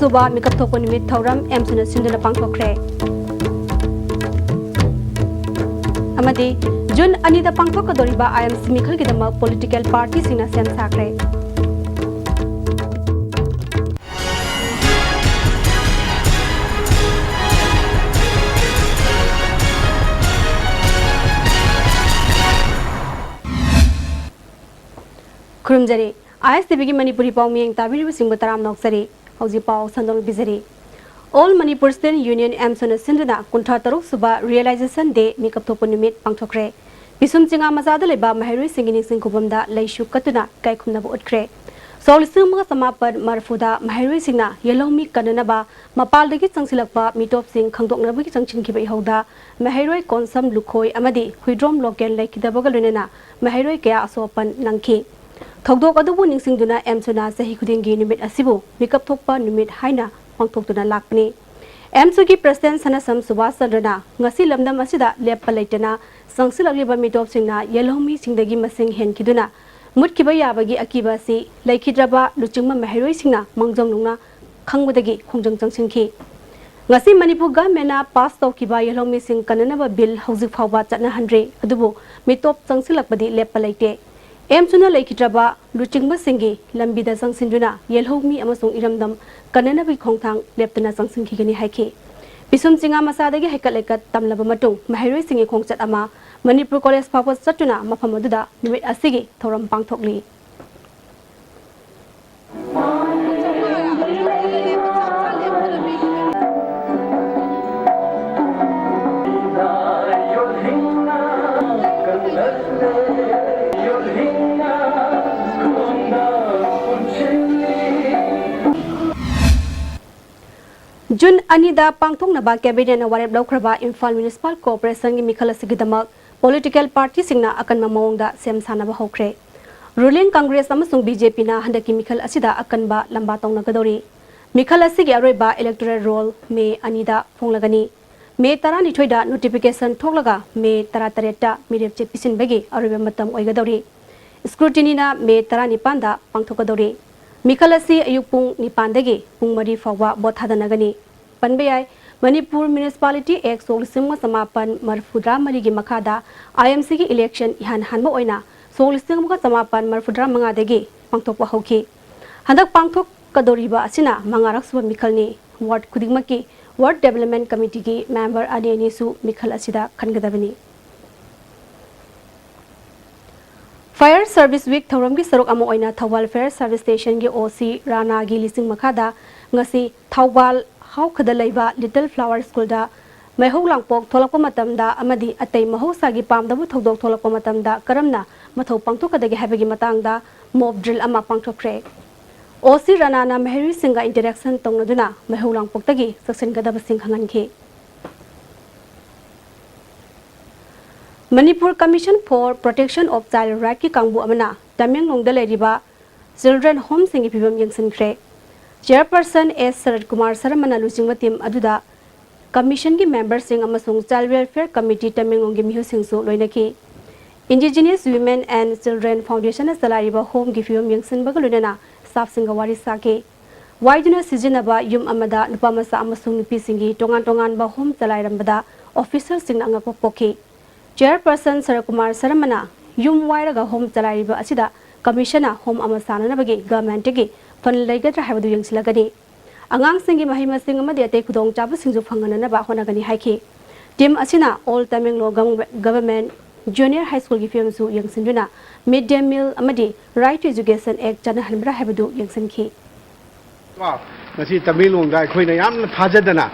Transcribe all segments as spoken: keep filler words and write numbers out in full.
ꯁꯨꯕ ꯃꯤꯀꯞ ꯊꯣꯛꯄ ꯅꯨꯃꯤꯠ ꯊꯧꯔꯝ ꯑꯦꯝꯁꯨꯅ ꯁꯤꯟꯗꯨꯅ ꯄꯥꯡꯊꯣꯛꯈ꯭ꯔꯦ꯫ ꯑꯃꯗꯤ ꯖꯨꯟ ꯑꯅꯤꯗ ꯄꯥꯡꯊꯣꯛꯀꯗꯧꯔꯤꯕ ꯑꯥꯏ ꯑꯦꯝ ꯁꯤ ꯃꯤꯈꯜꯒꯤꯗꯃꯛ ꯄꯣꯂꯤꯇꯤꯀꯦꯜ ꯄꯥꯔꯇꯤꯁꯤꯡꯅ ꯁꯦꯝ ꯁꯥꯈ꯭ꯔꯦ꯫ ꯈꯨꯔꯨꯝꯖꯔꯤ꯫ ꯑꯥꯏ ꯑꯦꯁ ꯇꯤ ꯚꯤꯒꯤ ꯃꯅꯤꯄꯨꯔꯤ ꯄꯥꯎ ꯃꯤꯌꯦꯡ ꯇꯥꯕꯤꯔꯤꯕꯁꯤꯡꯕꯨ ꯇꯔꯥꯝꯅ ꯑꯣꯛꯆꯔꯤ꯫ ꯍꯧꯖꯤꯛ ꯄꯥꯎ ꯁꯟꯗꯣꯛꯅ ꯄꯤꯖꯔꯤ꯫ ꯑꯣꯜ ꯃꯅꯤꯄꯨꯔ ꯁ꯭ꯇꯨꯗꯦꯟꯠ ꯌꯨꯅꯤꯌꯟ ꯑꯦꯝꯁꯨꯅ ꯁꯤꯟꯗꯨꯅ ꯀꯨꯟꯊ꯭ꯔꯥ ꯇꯔꯨꯛ ꯁꯨꯕ ꯔꯤꯌꯦꯂꯥꯏꯖꯦꯁꯟ ꯗꯦ ꯃꯤꯀꯞ ꯊꯣꯛꯄ ꯅꯨꯃꯤꯠ ꯄꯥꯡꯊꯣꯛꯈ꯭ꯔꯦ꯫ ꯄꯤꯁꯨꯝ ꯆꯤꯡꯉꯥ ꯃꯆꯥꯗ ꯂꯩꯕ ꯃꯍꯩꯔꯣꯏꯁꯤꯡꯒꯤ ꯅꯤꯡꯁꯤꯡ ꯈꯨꯕꯝꯗ ꯂꯩꯁꯨ ꯀꯠꯇꯨꯅ ꯏꯀꯥꯏ ꯈꯨꯝꯅꯕ ꯎꯠꯈ꯭ꯔꯦ꯫ ꯁꯣꯛ ꯂꯤꯁꯤꯡ ꯑꯃꯒ ꯆꯃꯥꯄꯟ ꯃꯔꯤꯐꯨꯗ ꯃꯍꯩꯔꯣꯏꯁꯤꯡꯅ ꯌꯦꯜꯍꯧꯃꯤ ꯀꯟꯅꯅꯕ ꯃꯄꯥꯜꯗꯒꯤ ꯆꯪꯁꯤꯜꯂꯛꯄ ꯃꯤꯇꯣꯞꯁꯤꯡ ꯈꯪꯗꯣꯛꯅꯕꯒꯤ ꯆꯪꯁꯤꯟꯈꯤꯕ ꯏꯍꯧꯗ ꯃꯍꯩꯔꯣꯏ ꯀꯣꯟꯁꯝ ꯂꯨꯈꯣꯏ ꯑꯃꯗꯤ ꯍꯨꯏꯗ꯭ꯔꯣꯝ ꯂꯣꯀꯦꯜ ꯂꯩꯈꯤꯗꯕꯒ ꯂꯣꯏꯅꯅ ꯃꯍꯩꯔꯣꯏ ꯀꯌꯥ ꯑꯁꯣꯛ ꯑꯄꯟ ꯅꯪꯈꯤ꯫ ꯊꯧꯗꯣꯛ ꯑꯗꯨꯕꯨ ꯅꯤꯡꯁꯤꯡꯗꯨꯅ ꯑꯦꯝꯁꯨꯅ ꯆꯍꯤ ꯈꯨꯗꯤꯡꯒꯤ ꯅꯨꯃꯤꯠ ꯑꯁꯤꯕꯨ ꯃꯤꯀꯞ ꯊꯣꯛꯄ ꯅꯨꯃꯤꯠ ꯍꯥꯏꯅ ꯄꯥꯡꯊꯣꯛꯇꯨꯅ ꯂꯥꯛꯄꯅꯤ꯫ ꯑꯦꯝꯁꯨꯒꯤ ꯄ꯭ꯔꯁꯤꯗꯦꯟꯠ ꯁꯅꯥꯁꯝ ꯁꯨꯕꯥꯁ ꯆꯟꯗ꯭ꯔꯅ ꯉꯁꯤ ꯂꯝꯗꯝ ꯑꯁꯤꯗ ꯂꯦꯞꯄ ꯂꯩꯇꯅ ꯆꯪꯁꯤꯜꯂꯛꯂꯤꯕ ꯃꯤꯇꯣꯞꯁꯤꯡꯅ ꯌꯦꯜꯍꯧꯃꯤꯁꯤꯡꯗꯒꯤ ꯃꯁꯤꯡ ꯍꯦꯟꯈꯤꯗꯨꯅ ꯃꯨꯠꯈꯤꯕ ꯌꯥꯕꯒꯤ ꯑꯀꯤꯕ ꯑꯁꯤ ꯂꯩꯈꯤꯗ꯭ꯔꯕ ꯂꯨꯆꯤꯡꯕ ꯃꯍꯩꯔꯣꯏꯁꯤꯡꯅ ꯃꯥꯡꯖꯧꯅꯅ ꯈꯪꯕꯗꯒꯤ ꯈꯣꯡꯖꯪ ꯆꯪꯁꯤꯟꯈꯤ꯫ ꯉꯁꯤ ꯃꯅꯤꯄꯨꯔ ꯒꯚꯔꯟꯃꯦꯟꯠꯅ ꯄꯥꯁ ꯇꯧꯈꯤꯕ ꯌꯦꯜꯍꯧꯃꯤꯁꯤꯡ ꯀꯟꯅꯅꯕ ꯕꯤꯜ ꯍꯧꯖꯤꯛ ꯐꯥꯎꯕ ꯆꯠꯅꯍꯟꯗ꯭ꯔꯤ꯫ ꯑꯗꯨꯕꯨ ꯃꯤꯇꯣꯞ ꯆꯪꯁꯤꯜꯂꯛꯄꯗꯤ ꯂꯦꯞꯄ ꯂꯩꯇꯦ꯫ ꯑꯦꯝꯁꯨꯅ ꯂꯩꯈꯤꯗ꯭ꯔꯕ ꯂꯨꯆꯤꯡꯕꯁꯤꯡꯒꯤ ꯂꯝꯕꯤꯗ ꯆꯪꯁꯤꯟꯗꯨꯅ ꯌꯦꯜꯍꯧꯃꯤ ꯑꯃꯁꯨꯡ ꯏꯔꯝꯗꯝ ꯀꯟꯅꯅꯕꯒꯤ ꯈꯣꯡꯊꯥꯡ ꯂꯦꯞꯇꯅ ꯆꯪꯁꯤꯟꯈꯤꯒꯅꯤ ꯍꯥꯏꯈꯤ꯫ ꯄꯤꯁꯨꯝ ꯆꯤꯡꯉꯥ ꯃꯆꯥꯗꯒꯤ ꯍꯩꯀꯠ ꯂꯩꯀꯠ ꯇꯝꯂꯕ ꯃꯇꯨꯡ ꯃꯍꯩꯔꯣꯏꯁꯤꯡꯒꯤ ꯈꯣꯡꯆꯠ ꯑꯃ ꯃꯅꯤꯄꯨꯔ ꯀꯣꯂꯦꯖ ꯐꯥꯎꯕ ꯆꯠꯇꯨꯅ ꯃꯐꯝ ꯑꯗꯨꯗ ꯅꯨꯃꯤꯠ ꯑꯁꯤꯒꯤ ꯊꯧꯔꯝ ꯄꯥꯡꯊꯣꯛꯂꯤ꯫ ꯖꯨꯟ ꯑꯅꯤꯗ ꯄꯥꯡꯊꯣꯛꯅꯕ ꯀꯦꯕꯤꯅꯦꯠꯅ ꯋꯥꯔꯦꯞ ꯂꯧꯈ꯭ꯔꯕ ꯏꯝꯐꯥꯜ ꯃ꯭ꯌꯨꯅꯤꯁꯤꯄꯥꯜ ꯀꯣꯔꯄꯣꯔꯦꯁꯟꯒꯤ ꯃꯤꯈꯜ ꯑꯁꯤꯒꯤꯗꯃꯛ ꯄꯣꯂꯤꯇꯤꯀꯦꯜ ꯄꯥꯔꯇꯤꯁꯤꯡꯅ ꯑꯀꯟꯕ ꯃꯑꯣꯡꯗ ꯁꯦꯝ ꯁꯥꯅꯕ ꯍꯧꯈ꯭ꯔꯦ꯫ ꯔꯨꯂꯤꯡ ꯀꯪꯒ꯭ꯔꯦꯁ ꯑꯃꯁꯨꯡ ꯕꯤ ꯖꯦ ꯄꯤꯅ ꯍꯟꯗꯛꯀꯤ ꯃꯤꯈꯜ ꯑꯁꯤꯗ ꯑꯀꯟꯕ ꯂꯝꯕꯥ ꯇꯧꯅꯒꯗꯧꯔꯤ꯫ ꯃꯤꯈꯜ ꯑꯁꯤꯒꯤ ꯑꯔꯣꯏꯕ ꯏꯂꯦꯛꯇꯣꯔꯦꯜ ꯔꯣꯜ ꯃꯦ ꯑꯅꯤꯗ ꯐꯣꯡꯂꯒꯅꯤ꯫ ꯃꯦ ꯇꯔꯥꯅꯤꯊꯣꯏꯗ ꯅꯣꯇꯤꯐꯤꯀꯦꯁꯟ ꯊꯣꯛꯂꯒ ꯃꯦ ꯇꯔꯥꯇꯔꯦꯠꯇ ꯃꯤꯔꯦꯞ ꯆꯦ ꯄꯤꯁꯤꯟꯕꯒꯤ ꯑꯔꯣꯏꯕ ꯃꯇꯝ ꯑꯣꯏꯒꯗꯧꯔꯤ꯫ ꯁ꯭ꯀ꯭ꯔꯨꯇꯤꯅꯤꯅ ꯃꯦ ꯇꯔꯥꯅꯤꯄꯥꯟꯗ ꯄꯥꯡꯊꯣꯛꯀꯗꯧꯔꯤ꯫ ꯃꯤꯈꯜ ꯑꯁꯤ ꯑꯌꯨꯛ ꯄꯨꯡ ꯅꯤꯄꯥꯟꯗꯒꯤ ꯄꯨꯡ ꯃꯔꯤ ꯐꯥꯎꯕ ꯚꯣꯠ ꯊꯥꯗꯅꯒꯅꯤ꯫ ꯄꯟꯕ ꯌꯥꯏ, ꯃꯅꯤꯄꯨꯔ ꯃ꯭ꯌꯨꯅꯤꯁꯤꯄꯥꯂꯤꯇꯤ ꯑꯦꯛ ꯁꯣꯛ ꯂꯤꯁꯤꯡ ꯑꯃ ꯆꯃꯥꯄꯟ ꯃꯔꯤꯐꯨꯇꯔꯥ ꯃꯔꯤꯒꯤ ꯃꯈꯥꯗ ꯑꯥꯏ ꯑꯦꯝ ꯁꯤꯒꯤ ꯏꯂꯦꯛꯁꯟ ꯏꯍꯥꯟ ꯍꯥꯟꯕ ꯑꯣꯏꯅ ꯁꯣꯛ ꯂꯤꯁꯤꯡ ꯑꯃꯒ ꯆꯃꯥꯄꯟ ꯃꯔꯤꯐꯨꯇꯔꯥ ꯃꯉꯥꯗꯒꯤ ꯄꯥꯡꯊꯣꯛꯄ ꯍꯧꯈꯤ꯫ ꯍꯟꯗꯛ ꯄꯥꯡꯊꯣꯛꯀꯗꯧꯔꯤꯕ ꯑꯁꯤꯅ ꯃꯉꯥꯔꯛ ꯁꯨꯕ ꯃꯤꯈꯜꯅꯤ꯫ ꯋꯥꯔꯗ ꯈꯨꯗꯤꯡꯃꯛꯀꯤ ꯋꯥꯔꯗ ꯗꯦꯕꯂꯞꯃꯦꯟ ꯀꯃꯤꯇꯤꯒꯤ ꯃꯦꯝꯕꯔ ꯑꯅꯤ ꯑꯅꯤꯁꯨ ꯃꯤꯈꯜ ꯑꯁꯤꯗ ꯈꯟꯒꯗꯕꯅꯤ꯫ ꯐꯥꯌꯔ ꯁꯔꯚꯤꯁ ꯋꯤꯛ ꯊꯧꯔꯝꯒꯤ ꯁꯔꯨꯛ ꯑꯃ ꯑꯣꯏꯅ ꯊꯧꯕꯥꯜ ꯐꯥꯌꯔ ꯁꯔꯚꯤꯁ ꯁ꯭ꯇꯦꯁꯟꯒꯤ ꯑꯣ ꯁꯤ ꯔꯥꯅꯥꯒꯤ ꯂꯤꯁꯤꯡ ꯃꯈꯥꯗ ꯉꯁꯤ ꯊꯧꯕꯥꯜ ꯍꯥꯎꯈꯗ ꯂꯩꯕ ꯂꯤꯇꯜ ꯐ꯭ꯂꯥꯋꯔ ꯁ꯭ꯀꯨꯜꯗ ꯃꯩꯍꯧ ꯂꯥꯡꯄꯣꯛ ꯊꯣꯛꯂꯛꯄ ꯃꯇꯝꯗ ꯑꯃꯗꯤ ꯑꯇꯩ ꯃꯍꯧꯁꯥꯒꯤ ꯄꯥꯝꯗꯕ ꯊꯧꯗꯣꯛ ꯊꯣꯛꯂꯛꯄ ꯃꯇꯝꯗ ꯀꯔꯝꯅ ꯃꯊꯧ ꯄꯥꯡꯊꯣꯛꯀꯗꯒꯦ ꯍꯥꯏꯕꯒꯤ ꯃꯇꯥꯡꯗ ꯃꯣꯛ ꯗ꯭ꯔꯤꯜ ꯑꯃ ꯄꯥꯡꯊꯣꯛꯈ꯭ꯔꯦ꯫ ꯑꯣ ꯁꯤ ꯔꯥꯅꯥꯅ ꯃꯍꯩꯔꯣꯏꯁꯤꯡꯒ ꯏꯟꯇꯔꯦꯛꯁꯟ ꯇꯧꯅꯗꯨꯅ ꯃꯩꯍꯧ ꯂꯥꯡꯄꯣꯛꯇꯒꯤ ꯆꯦꯛꯁꯤꯟꯒꯗꯕꯁꯤꯡ ꯈꯪꯍꯟꯈꯤ꯫ Manipur commission for protection of child ꯔꯥꯏꯠꯀꯤ ꯀꯥꯡꯕꯨ ꯑꯃꯅ ꯇꯃꯦꯡꯂꯣꯡꯗ ꯂꯩꯔꯤꯕ ꯆꯤꯜꯗ꯭ꯔꯦꯟ ꯍꯣꯝꯁꯤꯡꯒꯤ ꯐꯤꯕꯝ ꯌꯦꯡꯁꯤꯟꯈ꯭ꯔꯦ꯫ ꯆꯦꯌꯔꯄꯔꯁꯟ ꯑꯦꯁ ꯁꯔꯠ ꯀꯨꯃꯥꯔ ꯁꯔꯃꯅ ꯂꯨꯆꯤꯡꯕ ꯇꯤꯝ ꯑꯗꯨꯗ ꯀꯃꯤꯁꯟꯒꯤ ꯃꯦꯝꯕꯔꯁꯤꯡ ꯑꯃꯁꯨꯡ ꯆꯥꯏꯜ ꯋꯦꯜꯐꯤꯌꯔ ꯀꯃꯤꯇꯤ ꯇꯃꯦꯡꯂꯣꯡꯒꯤ ꯃꯤꯍꯨꯠꯁꯤꯡꯁꯨ ꯂꯣꯏꯅꯈꯤ꯫ Indigenous Women and Children Foundationꯅ ꯆꯂꯥꯏꯔꯤꯕ ꯍꯣꯝꯒꯤ ꯐꯤꯕꯝ ꯌꯦꯡꯁꯤꯟꯕꯒ ꯂꯣꯏꯅꯅ ꯁ꯭ꯇꯥꯐꯁꯤꯡꯒ ꯋꯥꯔꯤ ꯁꯥꯈꯤ꯫ ꯋꯥꯏꯗꯨꯅ ꯁꯤꯖꯤꯟꯅꯕ ꯌꯨꯝ ꯑꯃꯗ ꯅꯨꯄꯥ ꯃꯆꯥ ꯑꯃꯁꯨꯡ ꯅꯨꯄꯤꯁꯤꯡꯒꯤ ꯇꯣꯉꯥꯟ ꯇꯣꯉꯥꯟꯕ ꯍꯣꯝ ꯆꯂꯥꯏꯔꯝꯕꯗ ꯑꯣꯐꯤꯁꯔꯁꯤꯡꯅ ꯑꯉꯛꯄ ꯄꯣꯛꯈꯤ꯫ ꯆꯦꯌꯔꯄꯔꯁꯟ ꯁꯔꯠ ꯀꯨꯃꯥꯔ ꯁꯔꯃꯅ ꯌꯨꯝ ꯋꯥꯏꯔꯒ ꯍꯣꯝ ꯆꯂꯥꯏꯔꯤꯕ ꯑꯁꯤꯗ ꯀꯃꯤꯁꯟꯅ ꯍꯣꯝ ꯑꯃ ꯁꯥꯅꯅꯕꯒꯤ ꯒꯚꯔꯟꯃꯦꯟꯠꯇꯒꯤ ꯐꯟꯗ ꯂꯩꯒꯗ꯭ꯔꯥ ꯍꯥꯏꯕꯗꯨ ꯌꯦꯡꯁꯤꯜꯂꯒꯅꯤ꯫ ꯑꯉꯥꯡꯁꯤꯡꯒꯤ ꯃꯍꯩ ꯃꯁꯤꯡ ꯑꯃꯗꯤ ꯑꯇꯩ ꯈꯨꯗꯣꯡꯆꯥꯕꯁꯤꯡꯁꯨ ꯐꯪꯍꯟꯅꯅꯕ ꯍꯣꯠꯅꯒꯅꯤ ꯍꯥꯏꯈꯤ꯫ ꯇꯤꯝ ꯑꯁꯤꯅ ꯑꯣꯜ ꯇꯃꯦꯡꯂꯣꯡ ꯒꯚꯔꯟꯃꯦꯟꯠ ꯖꯨꯅꯤꯌꯔ ꯍꯥꯏ ꯁ꯭ꯀꯨꯜꯒꯤ ꯐꯤꯕꯝꯁꯨ ꯌꯦꯡꯁꯤꯟꯗꯨꯅ ꯃꯤꯗ ꯗꯦ ꯃꯤꯜ ꯑꯃꯗꯤ ꯔꯥꯏꯠ ꯇꯨ ꯑꯦꯖꯨꯀꯦꯁꯟ ꯑꯦꯛ ꯆꯠꯅꯍꯟꯕ꯭ꯔꯥ ꯍꯥꯏꯕꯗꯨ ꯌꯦꯡꯁꯤꯟꯈꯤ꯫ ꯀꯣ, ꯃꯁꯤ ꯇꯃꯦꯡꯂꯣꯡꯗ ꯑꯩꯈꯣꯏꯅ ꯌꯥꯝꯅ ꯊꯥꯖꯗꯅ,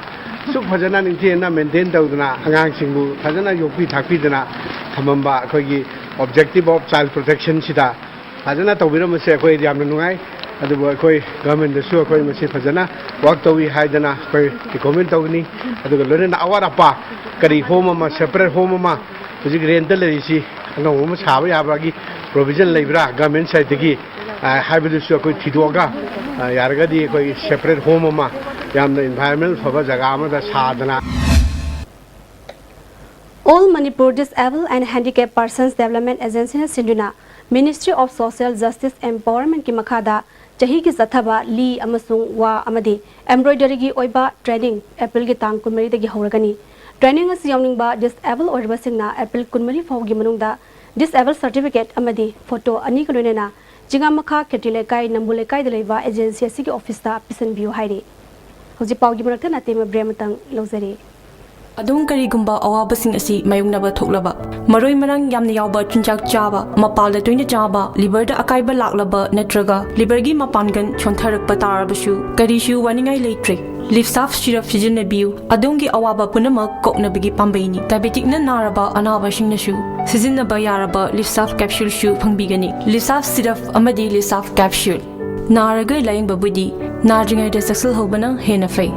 ꯁꯨꯛ ꯐꯖꯅ ꯅꯤꯡꯊꯤꯅ ꯃꯦꯟꯇꯦꯟ ꯇꯧꯗꯅ, ꯑꯉꯥꯡꯁꯤꯡꯕꯨ ꯐꯖꯅ ꯌꯣꯛꯄꯤ ꯊꯥꯛꯄꯤꯗꯅ ꯊꯝꯃꯝꯕ ꯑꯩꯈꯣꯏꯒꯤ Objective of Child Protectionꯁꯤꯗ ꯐꯖꯅ ꯇꯧꯕꯤꯔꯝꯕꯁꯦ ꯑꯩꯈꯣꯏ ꯌꯥꯝꯅ ꯅꯨꯡꯉꯥꯏ꯫ ꯑꯗꯨꯕꯨ ꯑꯩꯈꯣꯏ ꯒꯚꯔꯟꯃꯦꯟꯠꯇꯁꯨ ꯑꯩꯈꯣꯏ ꯃꯁꯤ ꯐꯖꯅ ꯋꯥꯔꯛ ꯇꯧꯏ ꯍꯥꯏꯗꯅ ꯑꯩꯈꯣꯏ ꯔꯤꯀꯣꯃꯦꯟ ꯇꯧꯒꯅꯤ꯫ ꯑꯗꯨꯒ ꯂꯣꯏꯅꯅ ꯑꯋꯥꯠ ꯑꯄꯥ ꯀꯔꯤ ꯍꯣꯝ ꯑꯃ, ꯁꯦꯄꯔꯦꯠ ꯍꯣꯝ ꯑꯃ, ꯍꯧꯖꯤꯛ ꯔꯦꯟꯠꯇ ꯂꯩꯔꯤꯁꯤ ꯑꯅꯧꯕ ꯑꯃ ꯁꯥꯕ ꯌꯥꯕꯒꯤ ꯄ꯭ꯔꯣꯕꯤꯖꯟ ꯂꯩꯕ꯭ꯔꯥ ꯒꯚꯔꯟꯃꯦꯟꯠ ꯁꯥꯏꯠꯇꯒꯤ, ꯑ, ꯍꯥꯏꯕꯗꯨꯁꯨ ꯑꯩꯈꯣꯏ ꯊꯤꯗꯣꯛꯑꯒ, ꯑ, ꯌꯥꯔꯒꯗꯤ ꯑꯩꯈꯣꯏ ꯁꯦꯄꯔꯦꯠ ꯍꯣꯝ ꯑꯃ ꯌꯥꯝꯅ ꯏꯟꯚꯥꯏꯔꯟꯃꯦꯟꯠ ꯐꯕ ꯖꯒꯥ ꯑꯃꯗ ꯁꯥꯗꯅ꯫ All Manipur Disabled and Handicapped Persons Development Agencyꯅ ꯁꯤꯟꯗꯨꯅ Ministry of Social Justice Empowermentꯀꯤ ꯃꯈꯥꯗ ꯆꯍꯤꯒꯤ ꯆꯠꯊꯕ ꯂꯤ ꯑꯃꯁꯨꯡ ꯋꯥ ꯑꯃꯗꯤ embroidery ꯒꯤ ꯑꯣꯏꯕ training April ꯒꯤ ꯇꯥꯡ ꯀꯨꯟꯃꯔꯤꯗꯒꯤ ꯍꯧꯔꯒꯅꯤ꯫ Training ꯑꯁꯤ ꯌꯥꯎꯅꯤꯡꯕ disable ꯑꯣꯏꯔꯕꯁꯤꯡꯅ April ꯀꯨꯟꯃꯔꯤ ꯐꯥꯎꯒꯤ ꯃꯅꯨꯡꯗ disable certificate ꯑꯃꯗꯤ photo ꯑꯅꯤꯒ ꯂꯣꯏꯅꯅ ꯆꯤꯉꯥꯃꯈꯥ ꯈꯦꯇ꯭ꯔꯤ ꯂꯩꯀꯥꯏ, ꯅꯝꯕꯨ ꯂꯩꯀꯥꯏꯗ ꯂꯩꯕ agency ꯑꯁꯤꯒꯤ office ꯇ ꯄꯤꯁꯤꯟꯕꯤꯌꯨ ꯍꯥꯏꯔꯤ꯫ ꯍꯧꯖꯤꯛ ꯄꯥꯎꯒꯤ ꯃꯔꯛꯇ ꯅꯥꯇꯦꯝ ꯃꯕ꯭ꯔꯦ ꯑꯃꯇꯪ ꯂꯧꯖꯔꯤ꯫ ꯑꯗꯣꯝ ꯀꯔꯤꯒꯨꯝꯕ ꯑꯋꯥꯕꯁꯤꯡ ꯑꯁꯤ ꯃꯥꯌꯣꯛꯅꯕ ꯊꯣꯛꯂꯕ, ꯃꯔꯣꯏ ꯃꯔꯥꯡ ꯌꯥꯝꯅ ꯌꯥꯎꯕ ꯆꯤꯟꯖꯥꯛ ꯆꯥꯕ, ꯃꯄꯥꯜꯗ ꯇꯣꯏꯅ ꯆꯥꯕ, liver ꯗ ꯑꯀꯥꯏꯕ ꯂꯥꯛꯂꯕ ꯅꯠꯇ꯭ꯔꯒ liver ꯒꯤ ꯃꯄꯥꯡꯒꯜ ꯁꯣꯟꯊꯔꯛꯄ ꯇꯥꯔꯕꯁꯨ, ꯀꯔꯤꯁꯨ ꯋꯥꯅꯤꯡꯉꯥꯏ ꯂꯩꯇ꯭ꯔꯦ꯫ Livsaf syrup ꯁꯤꯖꯤꯟꯅꯕꯤꯌꯨ, ꯑꯗꯣꯝꯒꯤ ꯑꯋꯥꯕ ꯄꯨꯝꯅꯃꯛ ꯀꯣꯛꯅꯕꯒꯤ ꯄꯥꯝꯕꯩꯅꯤ꯫ Diabetic ꯅ ꯅꯥꯔꯕ ꯑꯅꯥꯕꯁꯤꯡꯅꯁꯨ ꯁꯤꯖꯤꯟꯅꯕ ꯌꯥꯔꯕ Livsaf capsule ꯁꯨ ꯐꯪꯕꯤꯒꯅꯤ꯫ Livsaf syrup ꯑꯃꯗꯤ Livsaf capsule꯫ ꯅꯥꯔꯒ ꯂꯥꯌꯦꯡꯕꯕꯨꯗꯤ ꯅꯥꯗ꯭ꯔꯤꯉꯩꯗ ꯆꯦꯛꯁꯤꯜꯍꯧꯕꯅ ꯍꯦꯟꯅ ꯐꯩ꯫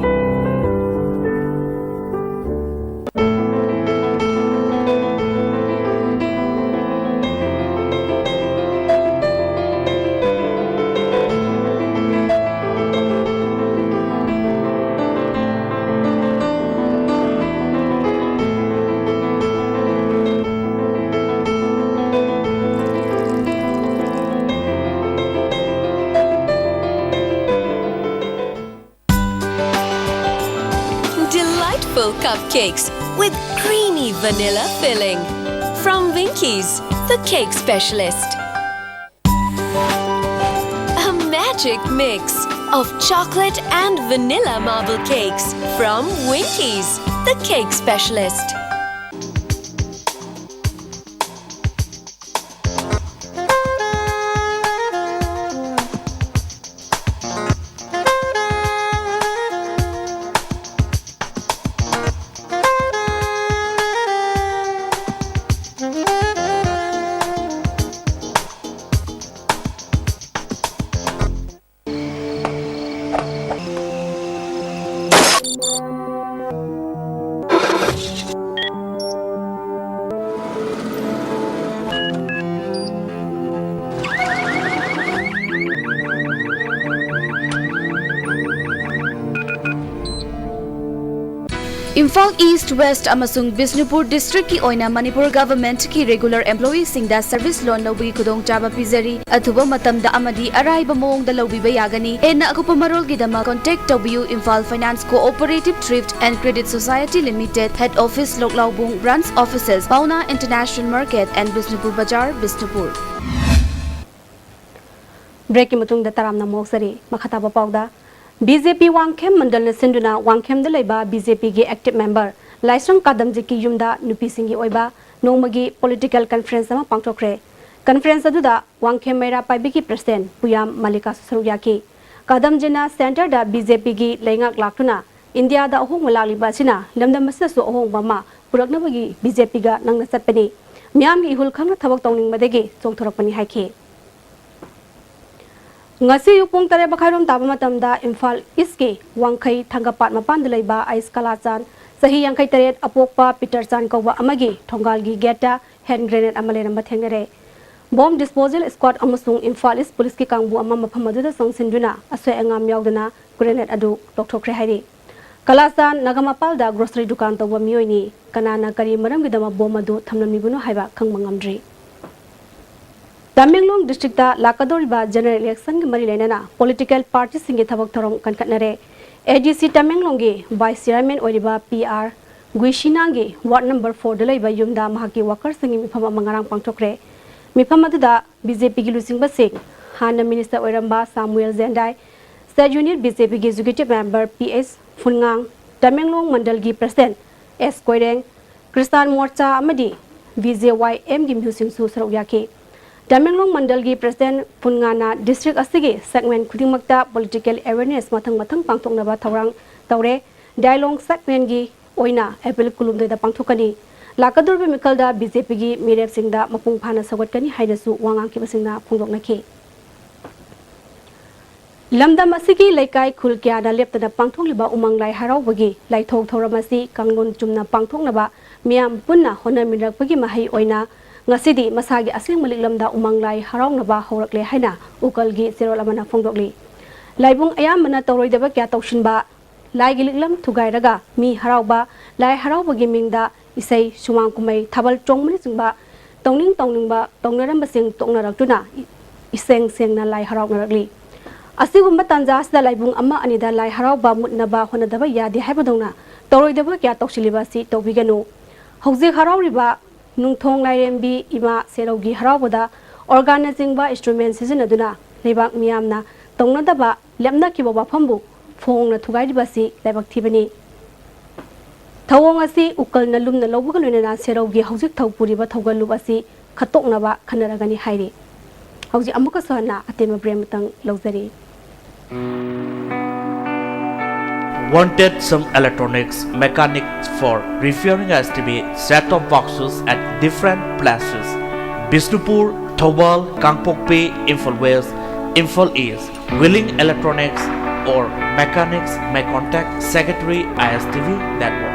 Delightful cupcakes with creamy vanilla filling. From Winkies, the cake specialist. A magic mix of chocolate and vanilla marble cakes from Winkies, the cake specialist. Imphal east, West ꯑꯃꯁꯨꯡ ꯕꯤꯁꯅꯨꯄꯨꯔ ꯗꯤꯁ꯭ꯇ꯭ꯔꯤꯛꯀꯤ ꯑꯣꯏꯅ Manipur ꯒꯚꯔꯟꯃꯦꯟꯠꯀꯤ regular ꯑꯦꯝꯄ꯭ꯂꯣꯌꯤꯁꯤꯡꯗ service ꯂꯣꯟ ꯂꯧꯕꯒꯤ ꯈꯨꯗꯣꯡꯆꯥꯕ ꯄꯤꯖꯔꯤ꯫ ꯑꯊꯨꯕ ꯃꯇꯝꯗ ꯑꯃꯗꯤ ꯑꯔꯥꯏꯕ ꯃꯑꯣꯡꯗ ꯂꯧꯕꯤꯕ ꯌꯥꯒꯅꯤ꯫ ꯍꯦꯟꯅ ꯑꯀꯨꯞꯄ ꯃꯔꯣꯜꯒꯤꯗꯃꯛ contact ꯇꯧꯕꯤꯌꯨ, Imphal Finance Cooperative Thrift and Credit Society Limited, Head Office, ꯂꯣꯛꯂꯥꯎꯕꯨꯡ, Branch Offices, Paona International Market and Bishnupur Bazar, Bishnupur꯫ ꯕ꯭ꯔꯦꯛꯀꯤ ꯃꯇꯨꯡꯗ ꯇꯔꯥꯝꯅ ꯑꯃꯨꯛ ꯑꯣꯛꯆꯔꯤ꯫ ꯃꯈꯥ ꯇꯥꯕ ꯄꯥꯎꯗ, ꯕꯤ ꯖꯦ ꯄꯤ ꯋꯥꯡꯈꯦꯝ ꯃꯟꯗꯜꯅ ꯁꯤꯟꯗꯨꯅ ꯋꯥꯡꯈꯦꯝꯗ ꯂꯩꯕ ꯕꯤ ꯖꯦ ꯄꯤꯒꯤ ꯑꯦꯛꯇꯤꯚ ꯃꯦꯝꯕꯔ ꯂꯥꯏꯁ꯭ꯔꯝ ꯀꯥꯗꯝꯖꯤꯠꯀꯤ ꯌꯨꯝꯗ ꯅꯨꯄꯤꯁꯤꯡꯒꯤ ꯑꯣꯏꯕ ꯅꯣꯡꯃꯒꯤ ꯄꯣꯂꯤꯇꯤꯀꯦꯜ ꯀꯟꯐꯔꯦꯟꯁ ꯑꯃ ꯄꯥꯡꯊꯣꯛꯈ꯭ꯔꯦ꯫ ꯀꯟꯐꯔꯦꯟꯁ ꯑꯗꯨꯗ ꯋꯥꯡꯈꯦꯝ ꯃꯩꯔꯥ ꯄꯥꯏꯕꯤꯒꯤ ꯄ꯭ꯔꯁꯤꯗꯦꯟꯠ ꯄꯨꯌꯥꯝ ꯃꯜꯂꯤꯀꯥꯁꯨ ꯁꯔꯨꯛ ꯌꯥꯈꯤ꯫ ꯀꯥꯗꯝꯖꯤꯠꯅ ꯁꯦꯟꯇꯔꯗ ꯕꯤ ꯖꯦ ꯄꯤꯒꯤ ꯂꯩꯉꯥꯛ ꯂꯥꯛꯇꯨꯅ ꯏꯟꯗꯤꯌꯥꯗ ꯑꯍꯣꯡꯕ ꯂꯥꯛꯂꯤꯕ ꯑꯁꯤꯅ ꯂꯝꯗꯝ ꯑꯁꯤꯗꯁꯨ ꯑꯍꯣꯡꯕ ꯑꯃ ꯄꯨꯔꯛꯅꯕꯒꯤ ꯕꯤ ꯖꯦ ꯄꯤꯒ ꯅꯛꯅ ꯆꯠꯄꯅꯤ꯫ ꯃꯤꯌꯥꯝꯒꯤ ꯏꯍꯨꯜ ꯈꯪꯅ ꯊꯕꯛ ꯇꯧꯅꯤꯡꯕꯗꯒꯤ ꯆꯣꯡꯊꯣꯔꯛꯄꯅꯤ ꯍꯥꯏꯈꯤ꯫ ꯉꯁꯤ ꯑꯌꯨꯛ ꯄꯨꯡ ꯇꯔꯦꯠ ꯃꯈꯥꯏꯔꯣꯝ ꯇꯥꯕ ꯃꯇꯝꯗ ꯏꯝꯐꯥꯜ ꯏꯁ꯭ꯠꯀꯤ ꯋꯥꯡꯈꯩ ꯊꯥꯡꯒꯄꯥꯠ ꯃꯄꯥꯟꯗ ꯂꯩꯕ ꯑꯩꯁ ꯀꯂꯥꯆꯥꯟ, ꯆꯍꯤ ꯌꯥꯡꯈꯩ ꯇꯔꯦꯠ, ꯑꯄꯣꯛꯄ ꯄꯤꯇꯔꯆꯥꯟ ꯀꯧꯕ ꯑꯃꯒꯤ ꯊꯣꯡꯒꯥꯜꯒꯤ ꯒꯦꯠꯇ ꯍꯦꯟ ꯒ꯭ꯔꯦꯅꯦꯗ ꯑꯃ ꯂꯩꯔꯝꯕ ꯊꯦꯡꯅꯔꯦ꯫ ꯕꯣꯝ ꯗꯤꯁꯄꯣꯖꯦꯜ ꯁ꯭ꯀ꯭ꯋꯥꯗ ꯑꯃꯁꯨꯡ ꯏꯝꯐꯥꯜ ꯏꯁ꯭ꯠ ꯄꯨꯂꯤꯁꯀꯤ ꯀꯥꯡꯕꯨ ꯑꯃ ꯃꯐꯝ ꯑꯗꯨꯗ ꯆꯪꯁꯤꯟꯗꯨꯅ ꯑꯁꯣꯏ ꯑꯉꯥꯝ ꯌꯥꯎꯗꯅ ꯒ꯭ꯔꯦꯅꯦꯗ ꯑꯗꯨ ꯂꯧꯊꯣꯛꯈ꯭ꯔꯦ ꯍꯥꯏꯔꯤ꯫ ꯀꯂꯥꯆꯥꯟ ꯅꯥꯒꯥꯃꯄꯥꯜꯗ ꯒ꯭ꯔꯣꯁꯔꯤ ꯗꯨꯀꯥꯟ ꯇꯧꯕ ꯃꯤꯑꯣꯏꯅꯤ꯫ ꯀꯅꯥꯅ ꯀꯔꯤ ꯃꯔꯝꯒꯤꯗꯃꯛ ꯕꯣꯝ ꯑꯗꯨ ꯊꯝꯂꯝꯂꯤꯕꯅꯣ ꯍꯥꯏꯕ ꯈꯪꯕ ꯉꯝꯗ꯭ꯔꯤ꯫ ꯇꯃꯦꯡꯂꯣꯡ ꯗꯤꯁꯇ꯭ꯔꯤꯛꯇ ꯂꯥꯛꯀꯗꯧꯔꯤꯕ ꯖꯦꯅꯔꯦꯜ ꯏꯂꯦꯛꯁꯟꯒꯤ ꯃꯔꯤ ꯂꯩꯅꯅ ꯄꯣꯂꯤꯇꯤꯀꯦꯜ ꯄꯥꯔꯇꯤꯁꯤꯡꯒꯤ ꯊꯕꯛ ꯊꯧꯔꯝ ꯀꯟꯈꯠꯅꯔꯦ꯫ ꯑꯦ ꯗꯤ ꯁꯤ ꯇꯃꯦꯡꯂꯣꯡꯒꯤ ꯚꯥꯏꯁ ꯆꯤꯌꯥꯔꯃꯦꯟ ꯑꯣꯏꯔꯤꯕ ꯄꯤ ꯑꯥꯔ ꯒꯨꯏꯁꯤꯅꯥꯒꯤ ꯋꯥꯔꯗ ꯅꯝꯕꯔ ꯐꯣꯔꯗ ꯂꯩꯕ ꯌꯨꯝꯗ ꯃꯍꯥꯛꯀꯤ ꯋꯥꯀꯔꯁꯤꯡꯒꯤ ꯃꯤꯐꯝ ꯑꯃ ꯉꯔꯥꯡ ꯄꯥꯡꯊꯣꯛꯈ꯭ꯔꯦ꯫ ꯃꯤꯐꯝ ꯑꯗꯨꯗ ꯕꯤ ꯖꯦ ꯄꯤꯒꯤ ꯂꯨꯆꯤꯡꯕꯁꯤꯡ, ꯍꯥꯟꯅ ꯃꯤꯅꯤꯁꯇꯔ ꯑꯣꯏꯔꯝꯕ Samuel Jendai, state unit B J ꯄꯤꯒꯤ ꯑꯦꯛꯖꯤꯀ꯭ꯌꯨꯇꯤꯚ ꯃꯦꯝꯕꯔ ꯄꯤ ꯑꯦꯁ ꯐꯨꯟꯉꯥꯡ, ꯇꯃꯦꯡꯂꯣꯡ ꯃꯟꯗꯜꯒꯤ president S Koireng, Christian Morcha ꯑꯃꯗꯤ ꯕꯤ ꯖꯦ ꯋꯥꯏ ꯑꯦꯝꯒꯤ ꯃꯤꯍꯨꯠꯁꯤꯡꯁꯨ ꯁꯔꯨꯛ ꯌꯥꯈꯤ꯫ ꯇꯃꯦꯡꯂꯣꯡ ꯃꯟꯗꯜꯒꯤ ꯄ꯭ꯔꯁꯤꯗꯦꯟꯠ ꯐꯨꯟꯉꯥꯅ ꯗꯤꯁꯇ꯭ꯔꯤꯛ ꯑꯁꯤꯒꯤ ꯁꯦꯒꯃꯦꯟꯠ ꯈꯨꯗꯤꯡꯃꯛꯇ ꯄꯣꯂꯤꯇꯤꯀꯦꯜ ꯑꯦꯋꯦꯔꯅꯦꯁ ꯃꯊꯪ ꯃꯊꯪ ꯄꯥꯡꯊꯣꯛꯅꯕ ꯊꯧꯔꯥꯡ ꯇꯧꯔꯦ꯫ ꯗꯥꯏꯂꯣꯡ ꯁꯦꯒꯃꯦꯟꯠꯀꯤ ꯑꯣꯏꯅ ꯑꯦꯄ꯭ꯔꯤꯜ ꯀꯨꯟꯍꯨꯝꯗꯣꯏꯗ ꯄꯥꯡꯊꯣꯛꯀꯅꯤ꯫ ꯂꯥꯛꯀꯗꯧꯔꯤꯕ ꯃꯤꯈꯜꯗ ꯕꯤ ꯖꯦ ꯄꯤꯒꯤ ꯃꯤꯔꯦꯞꯁꯤꯡꯗ ꯃꯄꯨꯡ ꯐꯥꯅ ꯁꯧꯒꯠꯀꯅꯤ ꯍꯥꯏꯅꯁꯨ ꯋꯥ ꯉꯥꯡꯈꯤꯕꯁꯤꯡꯅ ꯐꯣꯡꯗꯣꯛꯅꯈꯤ꯫ ꯂꯝꯗꯝ ꯑꯁꯤꯒꯤ ꯂꯩꯀꯥꯏ ꯈꯨꯜ ꯀꯌꯥꯗ ꯂꯦꯞꯇꯅ ꯄꯥꯡꯊꯣꯛꯂꯤꯕ ꯎꯃꯪ ꯂꯥꯏ ꯍꯔꯥꯎꯕꯒꯤ ꯂꯥꯏꯊꯣꯛ ꯊꯧꯔꯝ ꯑꯁꯤ ꯀꯥꯡꯂꯣꯟ ꯆꯨꯝꯅ ꯄꯥꯡꯊꯣꯛꯅꯕ ꯃꯤꯌꯥꯝ ꯄꯨꯟꯅ ꯍꯣꯠꯅꯃꯤꯟꯅꯔꯛꯄꯒꯤ ꯃꯍꯩ ꯑꯣꯏꯅ ꯉꯁꯤꯗꯤ ꯃꯁꯥꯒꯤ ꯑꯁꯦꯡꯕ ꯂꯤꯛꯂꯝꯗ ꯎꯃꯪ ꯂꯥꯏ ꯍꯔꯥꯎꯅꯕ ꯍꯧꯔꯛꯂꯦ ꯍꯥꯏꯅ ꯎꯀꯜꯒꯤ ꯆꯦꯔꯣꯜ ꯑꯃꯅ ꯐꯣꯡꯗꯣꯛꯂꯤ꯫ ꯂꯥꯏꯕꯨꯡ ꯑꯌꯥꯝꯕꯅ ꯇꯧꯔꯣꯏꯗꯕ ꯀꯌꯥ ꯇꯧꯁꯤꯟꯕ, ꯂꯥꯏꯒꯤ ꯂꯤꯛꯂꯝ ꯊꯨꯒꯥꯏꯔꯒ ꯃꯤ ꯍꯔꯥꯎꯕ, ꯂꯥꯏ ꯍꯔꯥꯎꯕꯒꯤ ꯃꯤꯡꯗ ꯏꯁꯩ, ꯁꯨꯃꯥꯡ ꯀꯨꯝꯍꯩ, ꯊꯥꯕꯜ ꯆꯣꯡꯕꯅꯆꯤꯡꯕ ꯇꯧꯅꯤꯡ ꯇꯧꯅꯤꯡꯕ ꯇꯧꯅꯔꯝꯕꯁꯤꯡ ꯇꯣꯛꯅꯔꯛꯇꯨꯅ ꯏ-, ꯏꯁꯦꯡ ꯁꯦꯡꯅ ꯂꯥꯏ ꯍꯔꯥꯎꯅꯔꯛꯂꯤ꯫ ꯑꯁꯤꯒꯨꯝꯕ ꯇꯥꯟꯖꯥ ꯑꯁꯤꯗ ꯂꯥꯏꯕꯨꯡ ꯑꯃ ꯑꯅꯤꯗ ꯂꯥꯏ ꯍꯔꯥꯎꯕ ꯃꯨꯠꯅꯕ ꯍꯣꯠꯅꯗꯕ ꯌꯥꯗꯦ ꯍꯥꯏꯕꯗꯧꯅ ꯇꯧꯔꯣꯏꯗꯕ ꯀꯌꯥ ꯇꯧꯁꯤꯜꯂꯤꯕ ꯑꯁꯤ ꯇꯧꯕꯤꯒꯅꯨ꯫ ꯍꯧꯖꯤꯛ ꯍꯔꯥꯎꯔꯤꯕ ꯅꯨꯡꯊꯣꯡ ꯂꯥꯏꯔꯦꯝꯕꯤ ꯏꯃꯥ ꯁꯦꯔꯧꯒꯤ ꯍꯔꯥꯎꯕꯗ organꯅꯆꯤꯡꯕ instrument ꯁꯤꯖꯤꯟꯅꯗꯨꯅ ꯂꯩꯕꯥꯛ ꯃꯤꯌꯥꯝꯅ ꯇꯧꯅꯗꯕ ꯂꯦꯞꯅꯈꯤꯕ ꯋꯥꯐꯝꯕꯨ ꯐꯣꯡꯅ ꯊꯨꯒꯥꯏꯔꯤꯕ ꯑꯁꯤ ꯂꯥꯏꯕꯛ ꯊꯤꯕꯅꯤ꯫ ꯊꯧꯑꯣꯡ ꯑꯁꯤ ꯎꯀꯜꯅ ꯂꯨꯝꯅ ꯂꯧꯕꯒ ꯂꯣꯏꯅꯅ ꯁꯦꯔꯧꯒꯤ ꯍꯧꯖꯤꯛ ꯊꯧ ꯄꯨꯔꯤꯕ ꯊꯧꯒꯜꯂꯨꯞ ꯑꯁꯤ ꯈꯠꯇꯣꯛꯅꯕ ꯈꯟꯅꯔꯒꯅꯤ ꯍꯥꯏꯔꯤ꯫ ꯍꯧꯖꯤꯛ ꯑꯃꯨꯛꯀꯁꯨ ꯍꯟꯅ ꯑꯇꯦꯟꯕ break ꯑꯃꯇꯪ ꯂꯧꯖꯔꯤ꯫ Wanted some electronics mechanics for repairing S T V set-top boxes at different places: Bishnupur, Thoubal, Kangpokpi, Imphal West, Imphal East. Willing electronics or mechanics may contact Secretary I S T V Network.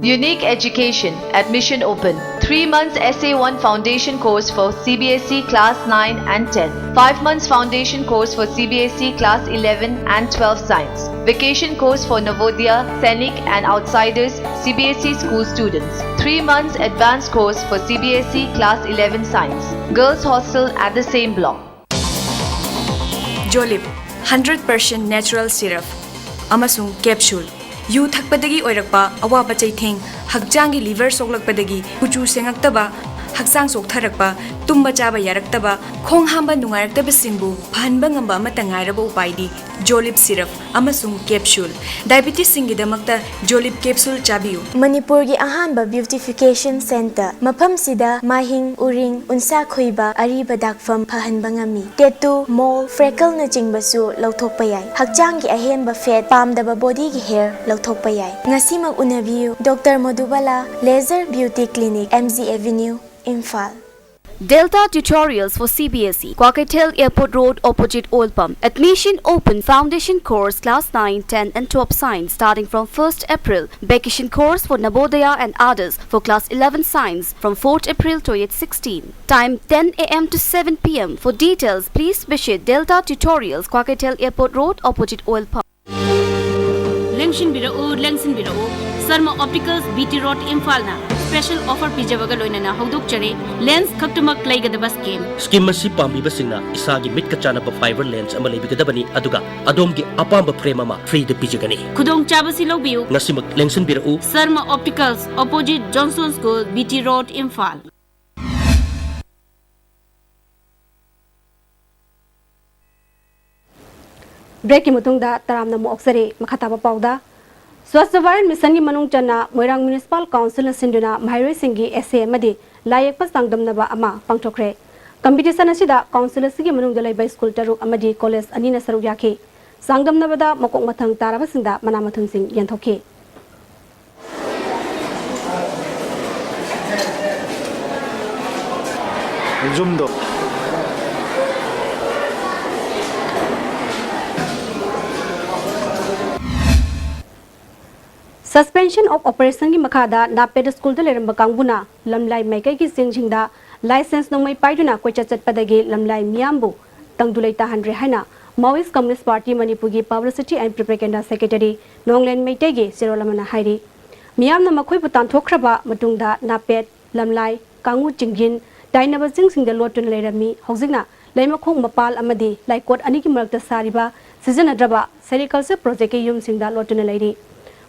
Unique Education. Admission open. Three months S A one foundation course for C B S E class nine and ten. Five months foundation course for C B S E class eleven and twelve science. Vacation course for Navodaya, Sainik and outsiders C B S E school students. Three months advanced course for C B S E class eleven science. Girls hostel at the same block. Jolib, hundred percent natural syrup ꯑꯃꯁꯨꯡ capsule꯫ U ꯊꯛꯄꯗꯒꯤ ꯑꯣꯏꯔꯛꯄ ꯑꯋꯥꯕ ꯆꯩꯊꯦꯡ, ꯍꯛꯆꯥꯡꯒꯤ liver ꯁꯣꯛꯂꯛꯄꯗꯒꯤ ꯀꯨꯆꯨ ꯁꯦꯡꯉꯛꯇꯕ, ꯍꯛꯆꯥꯡ ꯆꯣꯛꯊꯔꯛꯄ, ꯇꯨꯝꯕ ꯆꯥꯕ ꯌꯥꯔꯛꯇꯕ, ꯈꯣꯡ ꯍꯥꯝꯕ ꯅꯨꯡꯉꯥꯏꯔꯛꯇꯕꯁꯤꯡꯕꯨ ꯐꯍꯟꯕ ꯉꯝꯕ ꯑꯃꯠꯇ ꯉꯥꯏꯔꯕ ꯎꯄꯥꯏꯗꯤ Jolib syrup ꯑꯃꯁꯨꯡ capsule꯫ Diabetesꯁꯤꯡꯒꯤꯗꯃꯛꯇ Jolib capsule ꯆꯥꯕꯤꯌꯨ꯫ ꯃꯅꯤꯄꯨꯔꯒꯤ ꯑꯍꯥꯟꯕ beautification centre꯫ ꯃꯐꯝꯁꯤꯗ ꯃꯥꯏꯍꯤꯡ, ꯎꯔꯤꯡ, ꯎꯟꯁꯥ ꯈꯨꯏꯕ, ꯑꯔꯤꯕ ꯗꯥꯛꯐꯝ ꯐꯍꯟꯕ ꯉꯝꯃꯤ꯫ Tattoo, mole, freckleꯅꯆꯤꯡꯕꯁꯨ ꯂꯧꯊꯣꯛꯄ ꯌꯥꯏ꯫ ꯍꯛꯆꯥꯡꯒꯤ ꯑꯍꯦꯟꯕ fat, ꯄꯥꯝꯗꯕ bodyꯒꯤ hair ꯂꯧꯊꯣꯛꯄ ꯌꯥꯏ꯫ ꯉꯁꯤꯃꯛ ꯎꯅꯕꯤꯌꯨ, Doctor Madhubala Laser Beauty Clinic, M G Avenue, Imphal꯫ Delta Tutorials for C B S E, Kwakeithel Airport Road, opposite oil pump. Admission open. Foundation course class nine, ten and twelve science starting from first April. Vacation course for Navodaya and others for class eleven science from fourth April twenty sixteen. Time ten A M to seven P M. For details, please visit Delta Tutorials, Kwakeithel Airport Road, opposite oil pump. ꯂꯦꯡꯁꯤꯟꯕꯤꯔꯛꯎ, ꯂꯦꯡꯁꯤꯟꯕꯤꯔꯛꯎ꯫ Sharma optics, B T road, ꯏꯝꯐꯥꯜꯅ special offer ꯄꯤꯖꯕꯒ ꯂꯣꯏꯅꯅ ꯍꯧꯗꯣꯛꯆꯔꯤ꯫ Lens ꯈꯛꯇꯃꯛ ꯂꯩꯒꯗꯕ scheme. Scheme ꯑꯁꯤ ꯄꯥꯝꯕꯤꯕꯁꯤꯡꯅ ꯏꯁꯥꯒꯤ ꯃꯤꯠꯀ ꯆꯥꯟꯅꯕ ꯐꯥꯏꯕꯔ ꯂꯦꯟꯁ ꯑꯃ ꯂꯩꯕꯤꯒꯗꯕꯅꯤ, ꯑꯗꯨꯒ ꯑꯗꯣꯝꯒꯤ ꯑꯄꯥꯝꯕ ꯐ꯭ꯔꯦꯝ ꯑꯃ ꯐ꯭ꯔꯤꯗ ꯄꯤꯖꯒꯅꯤ꯫ ꯈꯨꯗꯣꯡꯆꯥꯕꯁꯤ ꯂꯧꯕꯤꯌꯨ꯫ ꯉꯁꯤꯃꯛ ꯂꯦꯡꯁꯤꯟꯕꯤꯔꯛꯎ꯫ Sharma optics, opposite Johnson school, B T road, Imphal. ꯕ꯭ꯔꯦꯛꯀꯤ ꯃꯇꯨꯡꯗ ꯇꯔꯥꯝꯅ ꯑꯃꯨꯛ ꯑꯣꯛꯆꯔꯤ꯫ ꯃꯈꯥ ꯇꯥꯕ ꯄꯥꯎꯗ, ꯁ꯭ꯋꯥꯁ꯭ꯊ ꯚꯥꯔꯠ ꯃꯤꯁꯟꯒꯤ ꯃꯅꯨꯡ ꯆꯟꯅ ꯃꯣꯏꯔꯥꯡ ꯃ꯭ꯌꯨꯅꯤꯁꯤꯄꯥꯜ ꯀꯥꯎꯟꯁꯤꯜꯅ ꯁꯤꯟꯗꯨꯅ ꯃꯍꯩꯔꯣꯏꯁꯤꯡꯒꯤ ꯑꯦꯁꯦ ꯑꯃꯗꯤ ꯂꯥꯏ ꯌꯦꯛꯄ ꯆꯥꯡꯗꯝꯅꯕ ꯑꯃ ꯄꯥꯡꯊꯣꯛꯈ꯭ꯔꯦ꯫ ꯀꯝꯄꯤꯇꯤꯁꯟ ꯑꯁꯤꯗ ꯀꯥꯎꯟꯁꯤꯜ ꯑꯁꯤꯒꯤ ꯃꯅꯨꯡꯗ ꯂꯩꯕ ꯁ꯭ꯀꯨꯜ ꯇꯔꯨꯛ ꯑꯃꯗꯤ ꯀꯣꯂꯦꯖ ꯑꯅꯤꯅ ꯁꯔꯨꯛ ꯌꯥꯈꯤ꯫ ꯆꯥꯡꯗꯝꯅꯕꯗ ꯃꯀꯣꯛ ꯃꯊꯪ ꯇꯥꯔꯕꯁꯤꯡꯗ ꯃꯅꯥ ꯃꯊꯨꯝꯁꯤꯡ ꯌꯦꯟꯊꯣꯛꯈꯤ꯫ ꯌꯨꯝꯗꯣ꯫ Suspension of Operationꯒꯤ ꯃꯈꯥꯗ ꯅꯥꯄꯦꯠ ꯁ꯭ꯀꯨꯜꯗ ꯂꯩꯔꯝꯕ ꯀꯥꯡꯕꯨꯅ ꯂꯝꯂꯥꯏ ꯃꯥꯏꯀꯩꯒꯤ ꯆꯤꯡꯁꯤꯡꯗ ꯂꯥꯏꯁꯦꯟꯁ ꯅꯣꯡꯃꯩ ꯄꯥꯏꯗꯨꯅ ꯀꯣꯏꯆꯠ ꯆꯠꯄꯗꯒꯤ ꯂꯝꯂꯥꯏ ꯃꯤꯌꯥꯝꯕꯨ ꯇꯪꯗꯨ ꯂꯩꯇꯥꯍꯟꯗ꯭ꯔꯦ ꯍꯥꯏꯅ Maoist Communist Party ꯃꯅꯤꯄꯨꯔꯒꯤ Publicity and Propaganda Secretary ꯅꯣꯡꯂꯦꯟ ꯃꯩꯇꯩꯒꯤ ꯆꯦꯔꯣꯜ ꯑꯃꯅ ꯍꯥꯏꯔꯤ꯫ ꯃꯤꯌꯥꯝꯅ ꯃꯈꯣꯏꯕꯨ ꯇꯥꯟꯊꯣꯛꯈ꯭ꯔꯕ ꯃꯇꯨꯡꯗ ꯅꯥꯄꯦꯠ, ꯂꯝꯂꯥꯏ, ꯀꯥꯡꯉꯨ ꯆꯤꯡꯌꯤꯟ, ꯇꯥꯏꯅꯕ ꯆꯤꯡꯁꯤꯡꯗ ꯂꯣꯠꯇꯨꯅ ꯂꯩꯔꯝꯃꯤ꯫ ꯍꯧꯖꯤꯛꯅ ꯂꯩꯃꯈꯣꯡ ꯃꯄꯥꯜ ꯑꯃꯗꯤ ꯂꯥꯏꯀꯣꯠ ꯑꯅꯤꯒꯤ ꯃꯔꯛꯇ ꯁꯥꯔꯤꯕ ꯁꯤꯖꯤꯟꯅꯗ꯭ꯔꯕ Sericulture Projectꯀꯤ ꯌꯨꯝꯁꯤꯡꯗ ꯂꯣꯠꯇꯨꯅ ꯂꯩꯔꯤ꯫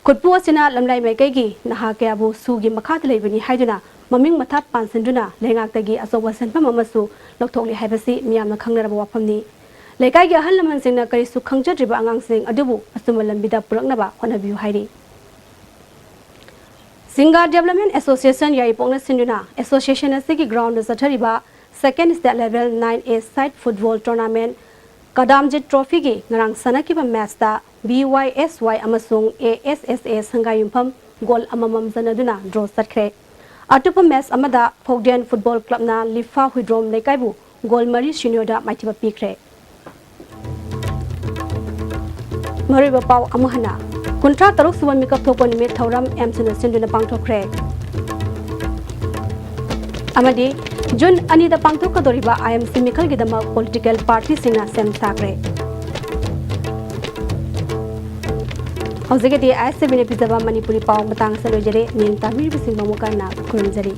ꯈꯨꯠꯄꯨ ꯑꯁꯤꯅ ꯂꯝꯂꯥꯏ ꯃꯥꯏꯀꯩꯒꯤ ꯅꯍꯥ ꯀꯌꯥꯕꯨ ꯁꯨꯒꯤ ꯃꯈꯥꯗ ꯂꯩꯕꯅꯤ ꯍꯥꯏꯗꯨꯅ ꯃꯃꯤꯡ ꯃꯊꯥ ꯄꯥꯟꯁꯤꯟꯗꯨꯅ ꯂꯩꯉꯥꯛꯇꯒꯤ ꯑꯆꯧꯕ ꯁꯦꯟꯐꯝ ꯑꯃꯁꯨ ꯂꯧꯊꯣꯛꯂꯤ ꯍꯥꯏꯕꯁꯤ ꯃꯤꯌꯥꯝꯅ ꯈꯪꯅꯔꯕ ꯋꯥꯐꯝꯅꯤ꯫ ꯂꯩꯀꯥꯏꯒꯤ ꯑꯍꯜ ꯂꯃꯟꯁꯤꯡꯅ ꯀꯔꯤꯁꯨ ꯈꯪꯖꯗ꯭ꯔꯤꯕ ꯑꯉꯥꯡꯁꯤꯡ ꯑꯗꯨꯕꯨ ꯑꯆꯨꯝꯕ ꯂꯝꯕꯤꯗ ꯄꯨꯔꯛꯅꯕ ꯍꯣꯠꯅꯕꯤꯌꯨ ꯍꯥꯏꯔꯤ꯫ ꯁꯤꯡꯒꯥ Development Association ꯌꯥꯏꯔꯤꯄꯣꯛꯅ ꯁꯤꯟꯗꯨꯅ association ꯑꯁꯤꯒꯤ groundꯗ ꯆꯠꯊꯔꯤꯕ Second State Level nine A Side Football Tournament ꯀꯗꯥꯝꯖꯤꯠ Trophyꯒꯤ ꯉꯔꯥꯡ ꯁꯥꯟꯅꯈꯤꯕ matchꯇ B Y S Y ꯑꯃꯁꯨꯡ A S S A ꯁꯪꯒꯥꯏꯌꯨꯝꯐꯝ goal ꯑꯃꯃꯝ ꯆꯟꯅꯗꯨꯅ draw ꯆꯠꯈ꯭ꯔꯦ꯫ ꯑꯇꯣꯞꯄ match ꯑꯃꯗ ꯐꯧꯗꯦꯟ Football Clubꯅ ꯂꯤꯐꯥ ꯍꯨꯏꯗ꯭ꯔꯣꯝ ꯂꯩꯀꯥꯏꯕꯨ goal ꯃꯔꯤ ꯁꯤꯅꯣꯗ ꯃꯥꯏꯊꯤꯕ ꯄꯤꯈ꯭ꯔꯦ꯫ ꯃꯔꯨꯑꯣꯏꯕ ꯄꯥꯎ ꯑꯃꯨꯛ ꯍꯟꯅ꯫ ꯀꯨꯟꯊ꯭ꯔꯥ ꯇꯔꯨꯛ ꯁꯨꯕ ꯃꯤꯀꯞ ꯊꯣꯛꯄ ꯅꯨꯃꯤꯠ ꯊꯧꯔꯝ ꯑꯦꯝꯁꯅ ꯁꯤꯟꯗꯨꯅ ꯄꯥꯡꯊꯣꯛꯈ꯭ꯔꯦ꯫ ꯑꯃꯗꯤ ꯖꯨꯟ ꯑꯅꯤꯗ ꯄꯥꯡꯊꯣꯛꯀꯗꯧꯔꯤꯕ I M C ꯃꯤꯈꯜꯒꯤꯗꯃꯛ political partyꯁꯤꯡꯅ ꯁꯦꯝ ꯁꯥꯈ꯭ꯔꯦ꯫ ꯍꯧꯖꯤꯛꯀꯤꯗꯤ ꯑꯥꯏ ꯑꯦꯁ ꯇꯤ ꯚꯤꯅ ꯄꯤꯖꯕ ꯃꯅꯤꯄꯨꯔꯤ ꯄꯥꯎ ꯃꯇꯥꯡ ꯑꯁꯤꯗ ꯂꯣꯏꯖꯔꯦ꯫ ꯅꯤꯡ ꯇꯥꯕꯤꯔꯤꯕꯁꯤꯡꯕꯨ ꯑꯃꯨꯛꯀ ꯍꯟꯅ ꯈꯨꯔꯨꯝꯖꯔꯤ꯫